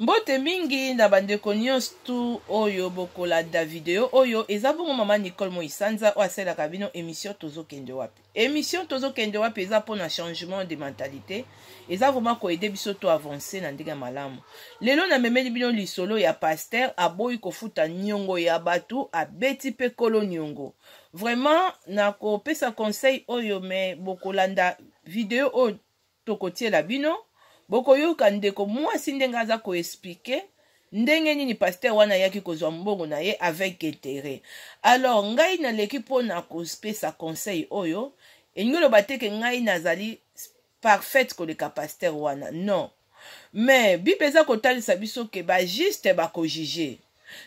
Mbote mingi na bandeko nyonso tu oyo bokolanda video oyo. Eza bongo mama Nicole Moisanza oyo asalelaka bino émission Tozokende Wapi. Émission Tozokende Wapi eza mpona changement de mentalité, eza vraiment koaider biso to avancer na ndenge ya malamu. Lelo namemeli bino lisolo ya pasteur aboyi kofuta niongo ya bato, abeti mpe kolo niongo. Vraiment nakopesa conseil oyo, me bokolanda video oyo tokotiela bino, bokoyoka ndeko mwasi ndenge aza koexpliquer ndenge nini pasteur wana ayaki kozwa mbongo na ye avec intérêt. Alors ngai naleki mpona kopesa conseil oyo. Elingi oloba te ke ngai nazali parfaite koleka pasteur wana, non, mais Bible eza kotalisa biso ke bajuste bakojuger.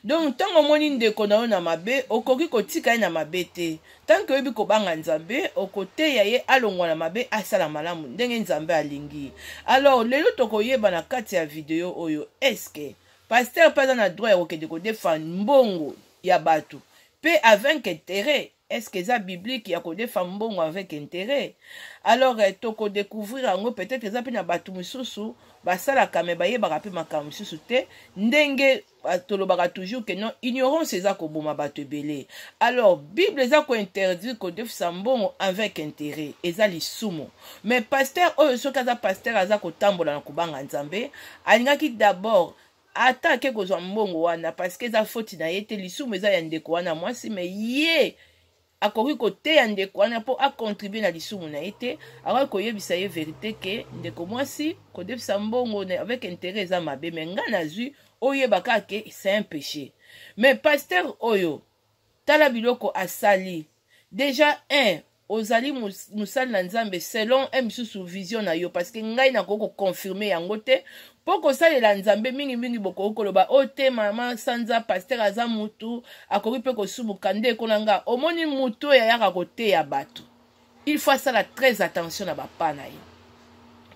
Donc ntango omoni ndeko na yo na mabe, okoki kotika ye na mabe te. Tant que oyebi kobanga Nzambe, okoteya ye alongwa na mabe, asala malamu ndenge Nzambe alingi. Alors lelo tokoyeba na kati ya video oyo, est-ce pasteur mpe aza na droit ya kokende kodefa mbongo ya bato mpe avec intérêt? Est-ce que eza biblique ya kodefa mbongo avec intérêt? Alors tokodécouvrir yango. Peut-être eza mpe na bato mosusu basalaka, me bayebaka mpe makambo mosusu te. Ndenge tolobaka toujours ke non, ignorance eza koboma bato ebele. Alors Bible eza kointerdire kodefisa mbongo avec intérêt, eza lisumu. Mais pasteur oyo, soki aza pasteur aza kotambola na kobanga Nzambe, alingaki d'abord ata ake kozwa mbongo wana, parce que eza foti na ye te, lisumu eza ya ndeko wana mwasi. Me ye akoki koteya ndeko wana mpo acontribuer na lisumu na ye te. Akoki koyebisa ye vérité ke ndeko mwasi, kodefisa mbongo avec intérêt eza mabe, me ngai nazwi, oyeba kaka ke c'est un péché. Mais pasteur oyo, tala biloko asali. Déjà un, ozali mosali na Nzambe selon un misusu vision na yo, parce que ngai nakoki koconfirmer yango te. Mpo kosalela Nzambe mingimingi, bokoki koloba oyo te, mama sanza, pasteur aza mutu, akoki mpe kosumuka. Ndeko na nga, omoni mutu oyo ayaka koteya bato, il faut asala très attention na bapa na ye.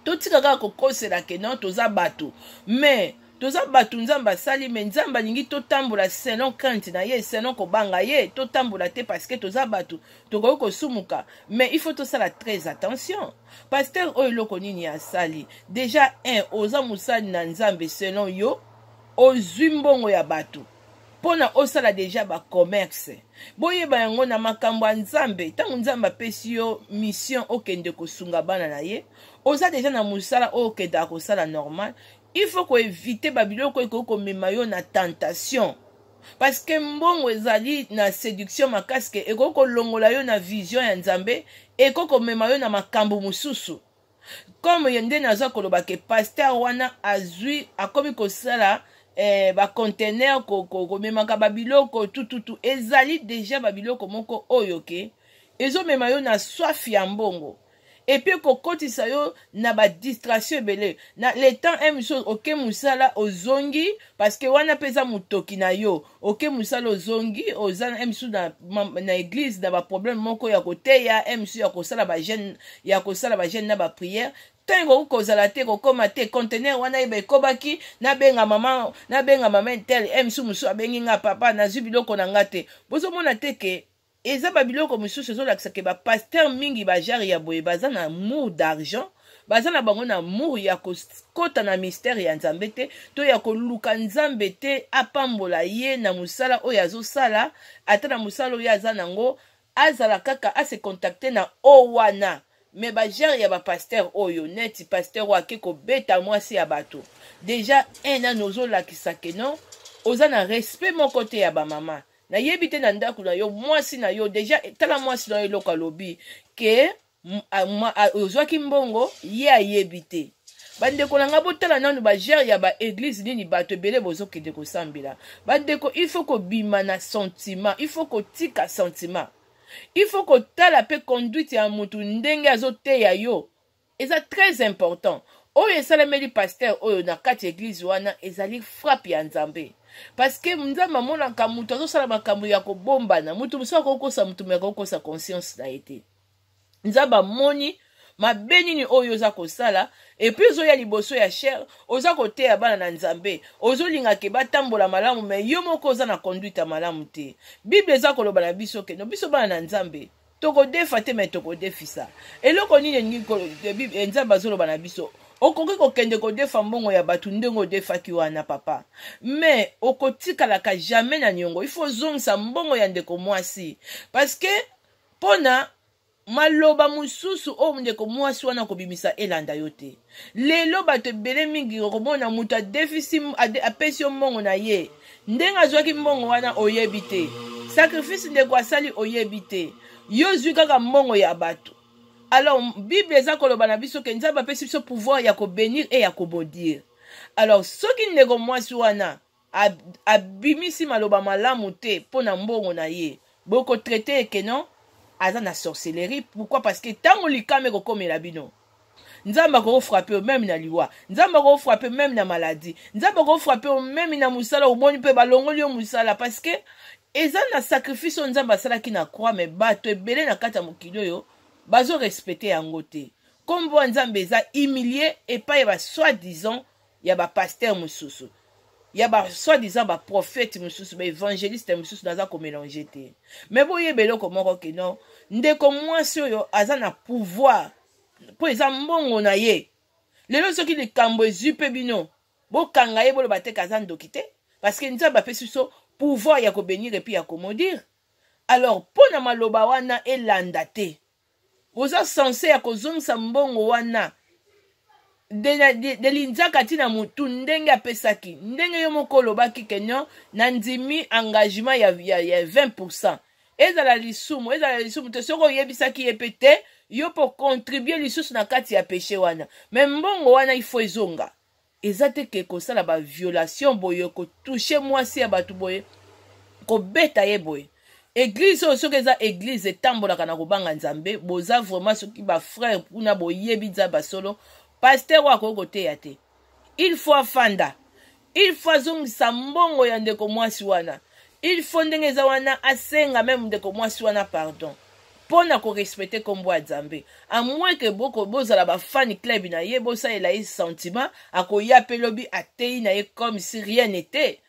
Totika kaka kokosela ke non, toza bato. Mais toza bato Nzambe asali, me Nzambe alingi totambola selon crainte na ye, selon kobanga ye. Totambola te parce que toza bato, tokoki kosumuka, mais il faut tosala très attention. Pasteur oyo, eloko nini asali? Déjà un, oza mosali na Nzambe selon yo, ozwi mbongo ya bato mpona osala déjà bacommerce. Boyeba yango na makambo ya Nzambe, ntango Nzambe apesi yo mission okende kosunga bana na ye, oza déjà na mosala oyo okendaka kosala normal, il faut koéviter babiloko ekoki komema yo na tentation, parce que mbongo ezali na séduction makasi ke ekoki kolongola yo na vision ya Nzambe, ekoki komema yo na makambo mosusu. Comme nde naza koloba ke pasteur wana azwi, akomi kosala baconteneur, komemaka babiloko tututu, ezali déjà babiloko moko oyo ke ezomema yo na soif ya mbongo et puis kokotisa yo na badistraction ebele na le temps. Un mosusu oke mosala, ozongi, parce que wana mpe eza motoki na yo. Oke mosala, ozongi, oza un mosusu na église na baproblème moko ya koteya, un mosusu ya kosala bajeûne, ya kosala bajeûne na baprière. Ntango ekoki kozala te, kokóma te conteneur wana, yeba ekómaki, nabenga mama, nabenga mama tel. Un mosusu, mosusu abengi nga: "Papa, nazwi biloko na nga te." Bozomona te ke eza babiloko mosusu ezolakisa ke bapasteur mingi bajare ya boye baza na amour d'argent, baza na bango na amour ya kokota na mystère ya Nzambe te, to ya koluka Nzambe te apambola ye na mosala oyo azosala. Ata na mosala oyo aza nango, azala kaka ase contacte na o wana. Me bajare ya bapasteur oyo, neti pasteur oyo ake kobeta mwasi ya bato, déjà un nano ozolakisa ke non, oza na respect moko te ya bamama. Nayebi te na ndako na yo, mwasi na yo déjà, tala mwasi na yo, eloko alobi ke ozwaki mbongo, ye ayebi te. Bandeko na ngai, botala nanu bajare ya baéglise nini bato ebele bozokende kosambela. Bandeko, il faut kobima na sentiment, il faut kotika sentiment, il faut kotala mpe conduite ya motu ndenge azoteya yo, eza très important. Oyo esalemeli pasteur oyo na kati ya église wana ezali frappe ya Nzambe, parce que Nzambe amonaka moto azosala makambo ya kobombana. Moto mosusu akokosa moto, me akokosa conscience na ye te. Nzambe amoni mabe nini oyo oza kosala, et puis ozoya liboso ya chaire, oza koteya bana na Nzambe, ozolinga ke batambola malamu, me yo moko oza na conduite ya malamu te. Bible eza koloba na biso ke no, biso bana na Nzambe tokodefa te, me tokodefisa. Eloko nini elingi Nzambe azoloba na biso? Okoki kokende kodefa mbongo ya bato ndenge odefaki wana papa, mais okotikalaka jamais na niongo. Il faut ozongisa mbongo ya ndeko mwasi, parce que mpona maloba mosusu oyo ndeko mwasi wana kobimisa elanda yo te. Lelo bato ebele mingi okomona moto adefisi, apesi yo mbongo na ye, ndenge azwaki mbongo wana oyebi te, sacrifice ndeko asali oyebi te, yo ozwi kaka mbongo ya bato. Alors Bible eza koloba na biso ke Nzambe apesi biso pouvoir ya kobénir e ya komaudire. Alors soki ndeko mwasi wana abimisi maloba malamu te mpo na mbongo na ye, bokotraiter eke non, aza na sorcellerie. Pourquoi? Parce que ntango likama ekokomela bino, Nzambe akofrapper yo même na liwa, Nzambe akofrapper même na maladie, Nzambe akofrapper yo même na mosala. Omoni mpe balongoli yo mosala, parce que eza na sacrifice oyo Nzambe asalaki na croix. Mais bato ebele na kati ya mokili oyo bazorespecter yango te. Nkombo ya Nzambe eza humilié epai ya basoi-disant ya bapasteur mosusu, ya basoi-disant baprophète mosusu, baévangéliste mosusu. Naza komélanger te, mais boyeba eloko moko ke non, ndeko mwasi oyo aza na pouvoir mpo eza mbongo na ye. Lelo soki likambo ezwi mpe bino, bokanga ye, boloba te aza ndoki te, parce que Nzambe apesi biso pouvoir ya kobénir et puis ya komaudire. Alors mpo na maloba wana elanda te, oza censé ya kozongisa mbongo wana de linzaka ntina motu ndenge apesaki, ndenge yo moko olobaki ke non, nandimi engagement ya 20. Ezala lisumu, ezala lisumu te, soki oyebisaki ye mpe te, yo mpo contribuer lisusu na kati ya péché wana. Mais mbongo wana ifo ezonga. Eza te ke kosala baviolation boye, kotoucher mwasi ya bato boye, kobeta ye boye. Église oyo, soki eza église etambolaka na kobanga Nzambe, boza vraiment, soki bafrère kuna boyebi Nzambe solo, pasteur oyo akoki koteya te. Il faut afanda, il faut azongisa mbongo ya ndeko mwasi wana. Il faut ndenge eza wana asenga même ndeko mwasi wana pardon mpo na korespecter nkombo ya Nzambe, à moins ke bozala bafan club na ye, bosalela ye sentiment, akoya mpe lobi ateyi na ye comme si rien n'était.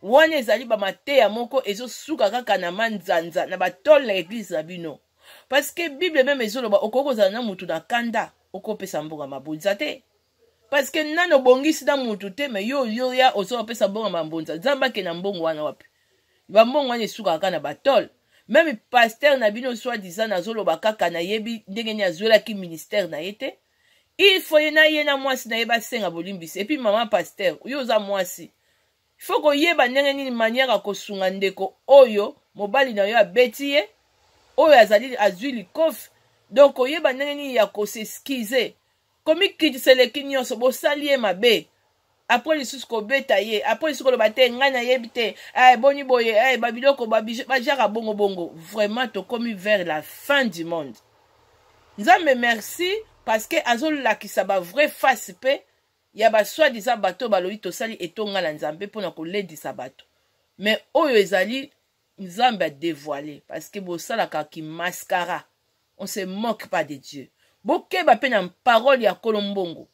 Wana ezali bamateya moko ezosuka kaka na manzanza na batole na église na bino, parce que Bible même ezoloba okoki kozala na mutu na kanda, okopesa mbongo mabonza te, parce que nano obongisi na mutu te. Mais yo yo ya ozopesa mbongo mabonza, Nzambe ake na mbongo wana wapi? Bambongo wana esukaka kaka na batole. Même pasteur na bino soi-disant, nazoloba kaka, nayebi ndenge nini azwelaki ministère na ye te. Il faut ye na ye na mwasi na ye basenga bolimbisi. Et puis mama pasteur, yo oza mwasi, faut koyeba ndenge nini manière ya kosunga ndeko oyo mobali na yo abeti ye, oyo azali azwi likofi. Donc koyeba ndenge nini ya kos'excuser, komikitisa eleki nyonso. Bosali ye mabe, après lisusu kobeta ye, après lisusu koloba te ngai nayebi te, eh, boni boye, eh, babiloko bajaka bongo bongo. Vraiment tokomi vers la fin du monde. Nzambe merci, parce que azolakisa bavrai face mpe ya basoi-disant bato balobi tosali etonga na Nzambe mpona kolendisa bato. Mais oyo ezali Nzambe adévoiler, parce que bosalaka kimascara. On se moque pas de Dieu. Bokeba mpe na parole ya kolo mbongo,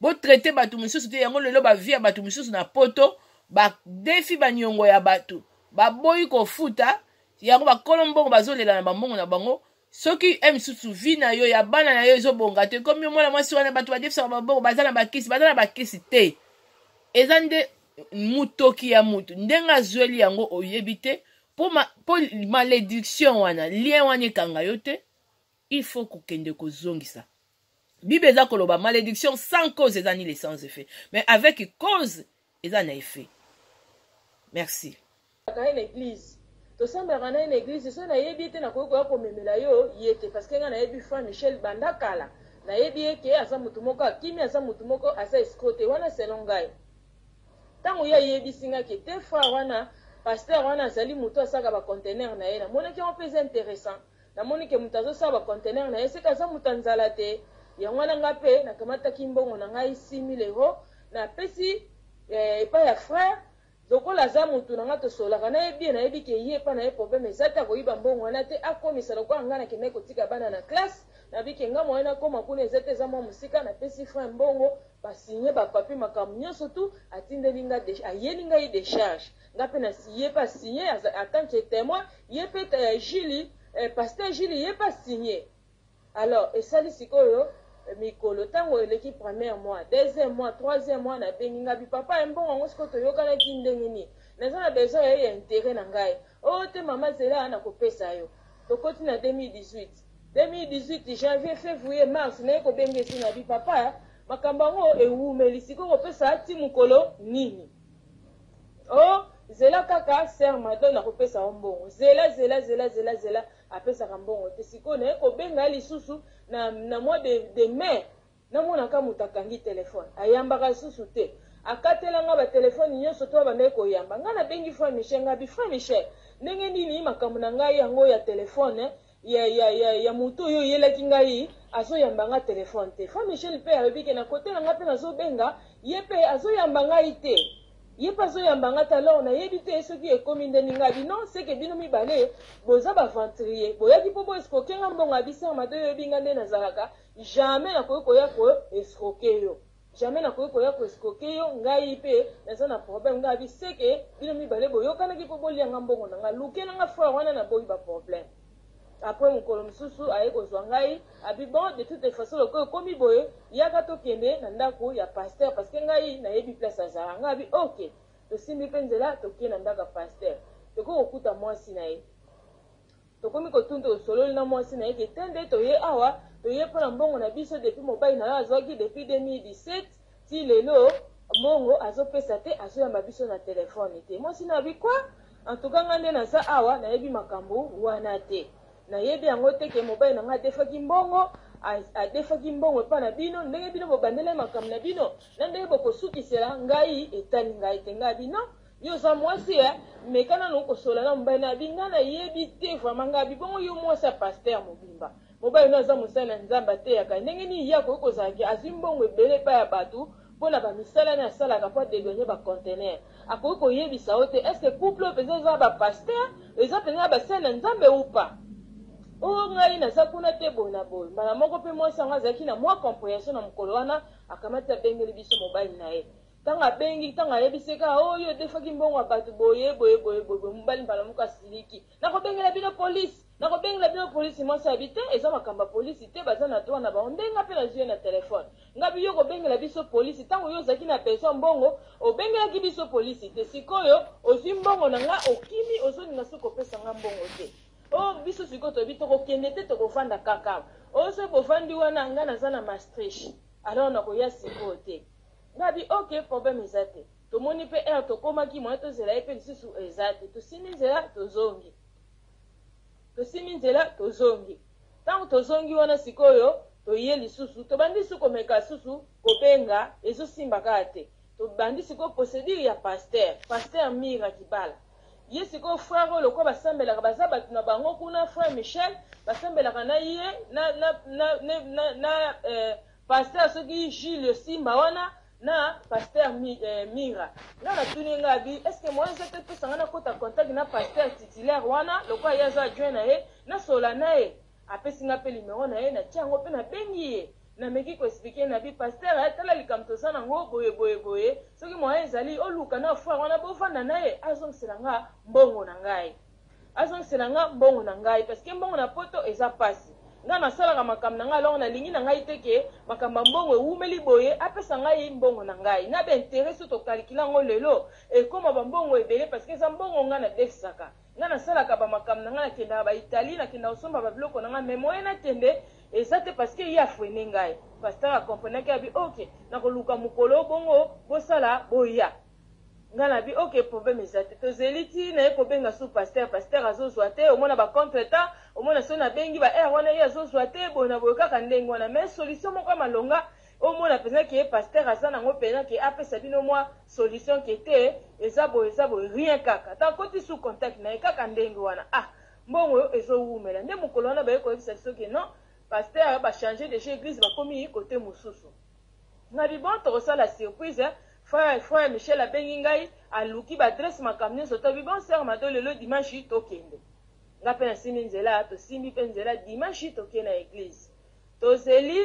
botraiter bato mosusu te. Yango lelo bavie ya bato mosusu na Poto, badefi baniongo ya bato, baboyi kofuta yango, bakolo mbongo bazolela na bambongo na bango. Soki e misusu vie na yo ya bana na yo ezobonga te, komi mwana mwasi wana, bato badefisaka bambongo, baza na bakisi, baza na bakisi te. Eza nde mutoki ya mutu, ndenge azweli yango oyebi te. Mpo ma, malédiction wana, lien wana ekanga yo te, il faut kokende kozongisa. Bible eza koloba malédiction sans cause eza nulle, sans effet, mais avec cause eza na effet. Merci. Ye na église, tosambelaka na ye na église. So nayebi ye te, nakoki koya komemela yo ye te, parce que ngai nayebi frère Michel banda kala. Nayebi ye ke aza motu moko akimi, aza motu moko aza escroc te. Wana selon ngai. Ntango ye ayebisi ngai ke te, frère wana, pasteur wana azali motu asalaka baconteneur na ye, namonaki yango mpe eza intéressant. Namoni ke moto azosala baconteneur na ye, seke aza moto ya nzala te. Yango wana ngai mpe nakamataki mbongo na ngai 6000 euro, napesi epai ya frère. Lokola aza motu na ngai, tosololaka, nayebi ye, nayebi ke ye epai na ye problème eza te, akoyiba mbongo wana te. Akomisa lokola ngai nakendaki kotika bana na classe, nayebi ke ngai moye nakóma kuna eza te, eza mwa mosika. Napesi frère mbongo, basigner bapapier, makambo nyonso tu. Atindeli ngai, ayeli ngai décharge, nga mpe ye mpe asigner en tant que témoin. Ye mpe Gili, pasteur Gili, ye mpe asigner. Alors esali sikoyo Mikolo ntango eleki, premier mois, deuxième mois, troisième mois, nabengi nga bi: "Papa, ye mbongo yango sikoyo toyokanaki ndenge nini? Naza na besoin ya ye ya intérêt na ngai oyo te." "Mama, zela, nakopesa yo." Tokoti na 2018, 2018 janvier, février, mars, naye kobenga esi na bi: "Papa, makambo yango ewumeli, sikoyo kopesa ti mokolo nini?" "O zela kaka, sœur Mado, nakopesa yo mbongo, zela, zela, zela, zela, zela." Apesaka mbongo te. Sikoyo naye kobenga ye lisusu na mois de mai, namonaka moto akangi telefone, ayambaka lisusu te, akatelanga batelefone nyonso to abandaki koyamba. Ngai nabengi frère Michel, ngai bi: "Frère Michel, ndenge nini makambo na ngai yango ya telefone ya motu oyo oyelaki ngai, azoyamba nga telefone te?" Frère Michel mpe alobi ke na kote na ngai mpe nazobenga ye mpe azoyamba ngai te, ye mpe azoyamba nga te. Alors nayebi te soki ekomi ndeni. Ngai bi: "Non, seke bino mibale boza baaventurier, boyaki mpo boescroquer nga mbongo." Abi: "Sœur Mado, oyebi nga nde nazalaka, jamais nakoki koya koescroquer yo, jamais nakoki koya koescroquer yo, ngai mpe naza na problème." Ngai abi: "Seke bino mibale boyokanaki mpo bolianga mbongo na nga, luke nanga frère wana, naboyi baproblème." Après mokolo mosusu aye kozwa ngai, abi: "Bon, de toute façon lokola ekomi boye, yaka tokende na ndako ya pasteur, parce que ngai nayebi place azala." Ngai abi: "Ok." Tosimbi mpe nzela, tokei na ndako ya pasteur, tokoki kokuta mwasi na ye. Tokomi kotunda, tosololi na mwasi na ye ke te, nde toye awa, toye mpo na mbongo na biso. Depuis mobali na yo azwaki depuis 2017 ti lelo, mbongo azopesa te, azoyamba biso na telefone te. Mwasi na abi: "Kwa en tout cas nga nde naza awa, nayebi makambo wana te, nayebi yango te ke mobali na ngai adefaki mbongo, adefaki mbongo epai na bino. Ndenge bino bobandela makambo na bino na ndenge bokosukisela ngai, etali ngai te." Ngai bino: "Yo oza mwasi e, meka nanu kosola na mobali na abi." "Ngai nayebi te vraiment." Ngai abi: "Bongo yo mwasi ya pasteur mobimba, mobali no aza mosali na Nzambe, ateyaka, ndenge nini ye akoki kozalaki azwi mbongo ebele epai ya bato mpona bamisala na asalaka mpo adédouaner baconteneur, akoki koyebisa yo te? Est-ce couple oyo mpenza eza bapasteur, eza mpenza ya basali na Nzambe upa oyo? Ngai naza kuna te, boye na boye." Mbala moko mpe mwasi yango azalaki na mwa compréhension na mokolo wana, akamati, abengeli biso mobali na ye. Ntango abengi, ntango ayebisi kaka oyo odefaki mbongo ya bato boye boye boye boye, mobali mbala moko asiliki: "Nakobengela bino polisi, nakobengela bino polisi." Mwasi abi: "Te, eza makambo ya polisi te, baza na droit na bango, ndenge mpe nazwi ye na telefone." Ngabi: "Yo kobengela biso polisi, ntango yo ozalaki na besoin mbongo, obengelaki biso polisi te. Sikoyo ozwi mbongo na nga, okimi, ozolinga soki kopesa nga mbongo te. Oyo biso sikoyo toyebi, tokokende te, tokovanda kaka oyo. Soki bovandi wana, nga naza na Maastricht, alors nakoya sikoyo te." Ngabi: "Ok, problème eza te." Tomoni mpe heure tokomaki, moye tozela ye mpe lisusu eza te. Tosimbi nzela, tozongi, tosimbi nzela, tozongi. Ntango tozongi wana sikoyo, toye lisusu, tobandi su komeka susu kobenga, ezosimba kaka te. Tobandi sikoyo procédure ya pasteur, pasteur Mira Kibala. Ye sikoyo frère oyo, lokola basambelaka, baza bato na bango kuna, frère Michel basambelaka na ye na pasteur soki Jules Simba wana na pasteur Mira. Nga natuni, nga abi: "Est-ce moyen eza te pesanga nakota contact na pasteur titulaire wana, lokola ye aza adjoint na ye, nasola na ye?" Apesi nga mpe numero na ye, natia yango mpe nabengi ye, nameki koexpliquer na bi: "Pasteur, tala likambo toza nango boye boye boye, soki moyen ezali, oluka na frère wana, bovanda na ye, azongisela nga mbongo na ngai, azongisela nga mbongo na ngai, parce que mbongo na poto eza pasi. Ngai nasalaka makambo na ngai, alongo nalingi na ngai te ke makambo ya mbongo ewumeli boye. Apesa ngai mbongo na ngai na baintérêt, so tokalikila yango lelo, ekóma bambongo ebele, parce que eza mbongo ngai nadefisaka. Ngai nasalaka bamakambo na ngai, nakendaka baItalie, nakendaka kosomba babiloko na ngai, mais moyen nakende eza te, parce que ye afreiner ngai." Pasteur akomprenaki, abi: "Ok, nakoluka mokolo bongo bosala boya." Ngai nabi: "Ok, problème eza te." Tozeli ti naye kobenga su pasteur, pasteur azozwa te. Omona bacontretemps, omona so nabengi ba heure wana, ye azozwa te, boye na boye, kaka ndenge wana. Mais solution moko ya malonga, omona mpenza ke pasteur aza nango mpenza ke apesa bino mwa solution ke te, eza boye, eza boye, rien kaka. Takoti su contact na ye, kaka ndenge wana. Ah, mbongo oyo ezowumela. Nde mokolo wana baye koyebisa biso ke non, pasteur bachanger déjà église, bakomi kote mosusu. Ngabi: "Bon, tokosala surprise." Frère Michel abengi ngai, aluki baadresse, makambo nyonso. Tobi: "Bon, sœur Mado, lelo dimanche tokende." Nga mpe nasimbi nzela, tosimbi mpe nzela dimanche, tokende na église. Tozeli,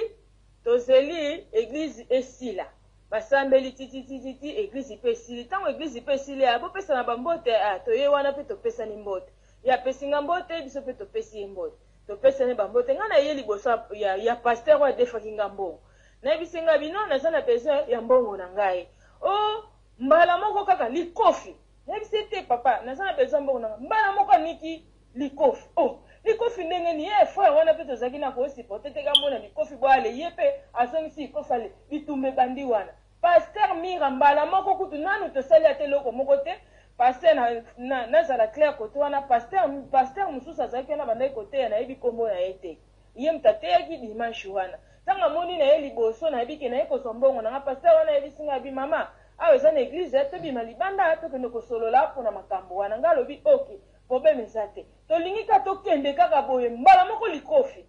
tozeli église esila, basambeli tititititi, église mpe esili. Ntango église mpe esili, bopesana bambote. Toye wana mpe topesani mbote, ye apesi nga mbote, biso mpe topesi ye mbote. Topesani bambote. Ngai naye liboso ya pasteur oyo adefaki nga mbongo. Nayebisi ngai bino naza na besoin ya mbongo na ngai. O mbala moko kaka likofi. Nayebisi ye te papa, naza na besoin ya mbongo na ngai. Mbala moko aniki likofi. Oh, likofi ndenge nini? Ye frère wana pe tozalaki na ko supporter te kamona likofi bo ale ye pe azongisi likofi ale bitumba ebandi wana. Pasteur Mira mbala moko kutu nanu tosali ata eloko moko te. Pasteur na, na, nazala clair kote wana pasteur pasteur mosusu azalaki wana bandaki koteya nayebi kombo na ye te. Ye moto ateyaki dimanche wana. Ntango amoni na ye liboso nayebi ke naye kozwa mbongo na nga pasteur wana ayebisi nga abi mama awa eza na eglise tobima libanda tokende kosolola mpona makambo wana. Nga alobi ok problème eza te. Tolingi kaka tokende kaka boye mbala moko likofi.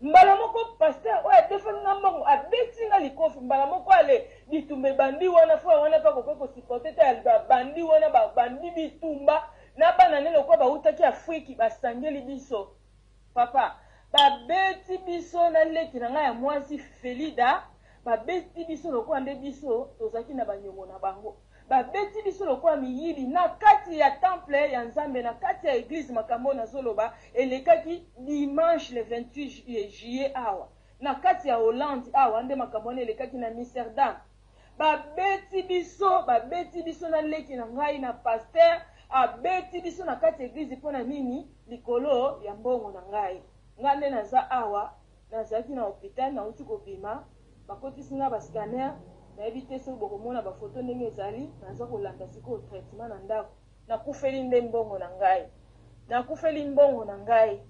Mbala moko pasteur oyo adefaki nga mbongo abeti nga likofi mbala moko ale bitumba ebandi wana frère wana pe akoki ko supporter te babandi wana babandi bitumba na bana ne lokola bawutaki Afriki basangeli biso papa babeti biso na leki na ngai ya mwasi Felida babeti biso lokola nde biso tozalaki na banyongo na bango Babeti biso lokola miyibi na kati ya temple ya Nzambe, na kati ya eglise. Makambo oyo nazoloba elekaki dimanche le 28 juillet awa na kati ya Hollande awa nde makambo wana elekaki na Amsterdam. Babeti biso, babeti biso na leki na ngai na pasteur abeti biso na kati ya eglise mpo na nini? Likolo ya mbongo na ngai. Ngai nde naza awa Nazalaki na hopital, nauti kobima, bakotisi nga ba scanner, nayebi te soki bokomona ba photo ndenge ezali, naza kolanda sikoyo traitement na ndako. Nakufeli nde mbongo na ngai. Nakufeli mbongo na ngai.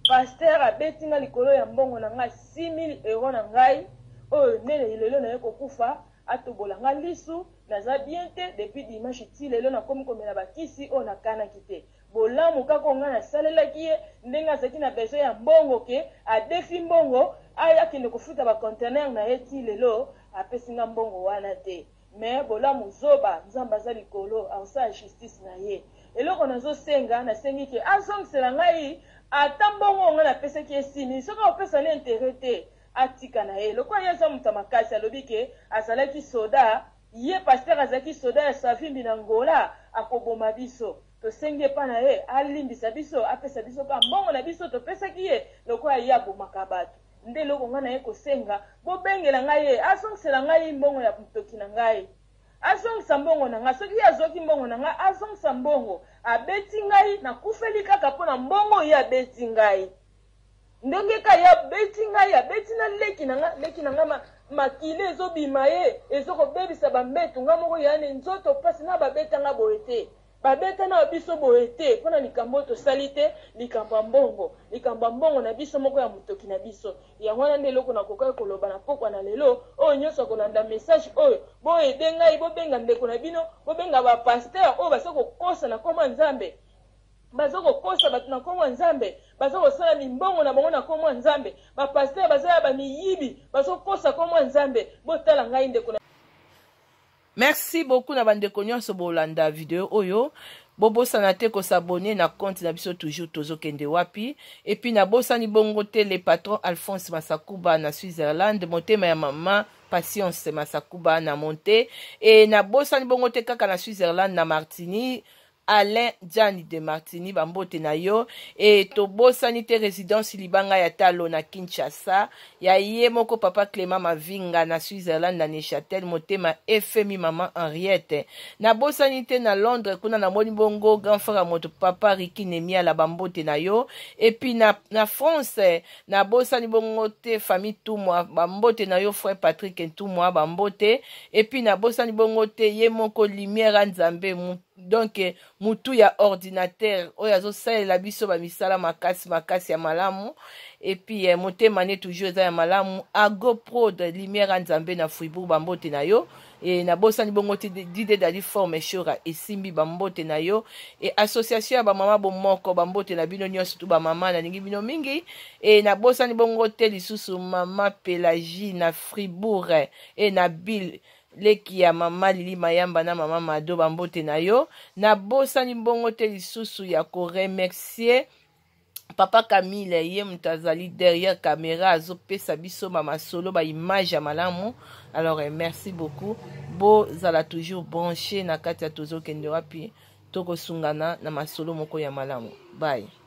Pasteur abeti nga likolo ya mbongo na ngai 6000 euros na ngai oyo nde lelo naye kokufa atobola nga lisu, naza bien te depuis dimanche ti lelo nakomi komela ba kisi oyo nakanaki te. Bolamu kaka oyo ngai nasalelaki ye, ndenge azalaki na besoin ya mbongo ke adefi mbongo akende kofuta ba conteneurs na ye tii lelo apesi nga mbongo wana te. Mais bolamu zoba, Nzambe aza likolo akosala justice na ye. Eloko nazo senga, nasengi ke azongisela ngai ata mbongo oyo ngai napesaki ye 6000, soki akopesa na interet te atika na ye. Lokola ye aza moto ya makasi alobi ke azalaki soda, ye pasteur azalaki soda ya Savimbi na Angola, akoboma biso. Tosengi epai na ye alimbisa biso, apesa biso kaka mbongo na biso topesaki ye, lokola ye abomaka bato. Nde eloko ngai nayei kosenga, bobengela ngai ye, azongisela ngai mbongo ya motoki na ngai. Azongisa mbongo na ngai. Soki ye azwaki mbongo na ngai, azongisa mbongo. Abeti ngai, nakufeli kaka mpo na mbongo ye abeti ngai. Ndenge ka ye abeti ngai, abeti na leki na ngai, leki na ngai ma, makila ezobima ye, ezokobebisa bambetu, ngai moko yani nzoto pasi na babeta ngai boye te. Babeta na biso boye te mpo na likambo oyo tosali te, likambo ya mbongo, likambo ya mbongo na biso moko ya motoki na biso. Yango wana nde eloko nakokaki koloba na pokwa na lelo. Oyo nyonso akolanda message oyo, bo aider ngai, bobenga ndeko na bino, bobenga ba pasteurs oyo baza kokosa na kombo ya Nzambe. Baza kokosa bato na kombo ya Nzambe, baza kosala mimbongo na bango na kombo ya Nzambe. Ba pasteurs baza ya ba miyibi, bazo kosa kombo ya Nzambe. Botala ngai ndeko na. Merci beaucoup na bandeko nyonso bolanda video oyo. Bobosana te ko s'abonner na compte na biso toujours tozokende wapi. Et puis nabosani bongo te le patron Alphonse Masakuba na Switzerland, motema ya mama Patience Masakuba na Monte. Et nabosani bongo te kaka na Switzerland na Martini Alain Djani de Martini ba mbote na yo e tobosani te residence libanga ya talo na Kinshasa ya ye moko papa Clement Mavinga na Switzerland na Neuchâtel motema efemi maman Henriette nabosani te na Londres kuna namoni bongo grand frère ya moto papa Ricky Nemiala ba mbote na yo et puis na France nabosani bongo te famille Tumwa ba mbote na yo frère Patrick Ntumwa ba mbote et puis nabosani bongo te ye moko lumière ya Nzambe donc mutu ya ordinateur oyo azosalela biso bamisala makasi makasi ya malamu epuis eh, motema ne toujours eza ya malamu agoprod lumière ya nzambe na fribourg bambote na yo e nabosani bongo te dide dali forme shora esimbi bambote na yo e association ya bamama bomoko bambote na bino nyonso tu bamama nalingi bino mingi e nabosani bongo te lisusu mama pelagie na fribourg e na bill leki ya mama Lili Mayamba na mama Mado bambote na yo. Nabosani bongo te lisusu ya ko remercier papa Camille ye moto azali derrière caméra azopesa biso ba masolo ba image ya malamu. Alors eh, merci beaucoup, bozala toujours branché na kati ya tozokende wapi, tokosungana na masolo moko ya malamu. Bye.